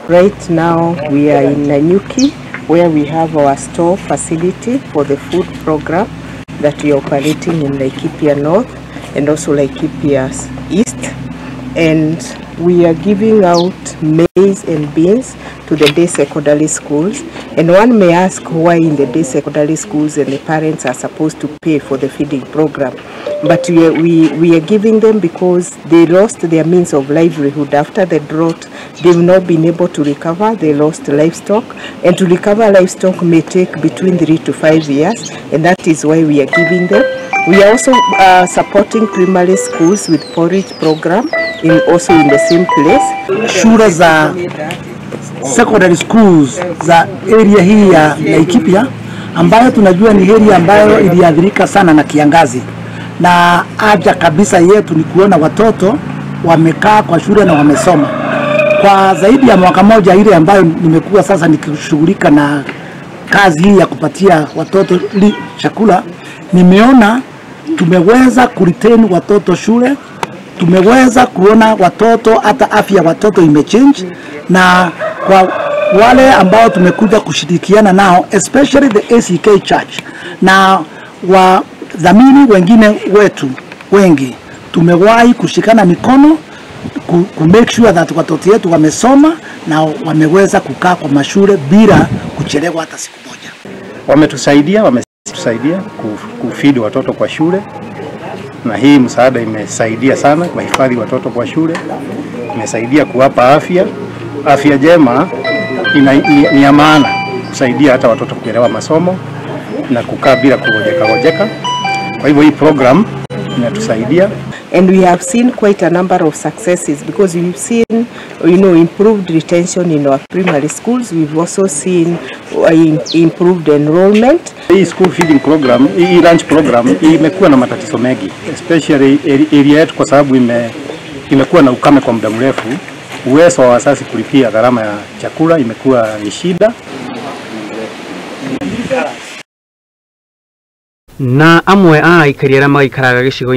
Right now we are in Nanyuki, where we have our store facility for the food program that we are operating in Laikipia North and also Laikipia East. And we are giving out maize and beans to the day secondary schools. And one may ask why in the day secondary schools and the parents are supposed to pay for the feeding program. But we are giving them because they lost their means of livelihood after the drought. They've not been able to recover. They lost livestock. And to recover livestock may take between 3 to 5 years. And that is why we are giving them. We are also supporting primary schools with porridge program also in the same place. Shule za secondary schools za area hii ya Laikipia ambayo tunajua ni area ambayo iliathirika sana na kiangazi, na haja kabisa yetu ni kuona watoto wamekaa kwa shule na wamesoma kwa zaidi ya mwaka moja ile ambayo nimekuwa sasa nikishughulika na kazi hii ya kupatia watoto chakula. Nimeona tumeweza kuretain watoto shule, tumeweza kuona watoto hata afya watoto imechange, na kwa wale ambao tumekuja kushirikiana nao especially the ACK Church na wadhamini wengine wetu wengi, tumewahi kushikana mikono ku make sure that watoto wetu wamesoma na wameweza kukaa kwa mashule bila kuchelewa hata siku moja. Wametusaidia kufeed watoto kwa shule, na hii msaada imesaidia sana kuhifadhi watoto kwa shule, imesaidia kuwapa afya. Afya njema ni ya maana kusaidia hata watoto kuelewa masomo na kukaa bila kugojeka. Kwa hivyo hii program inatusaidia. And we have seen quite a number of successes because we've seen, improved retention in our primary schools. We've also seen improved enrollment. Hii school feeding program, hii lunch program imekuwa na matatizo mengi, especially area yetu kwa sababu imekuwa na ukame kwa muda mrefu. Uwezo wa wazazi kulipia gharama ya chakula imekuwa ni shida. Na amwe a aikari arĩa maikaraga gĩcigo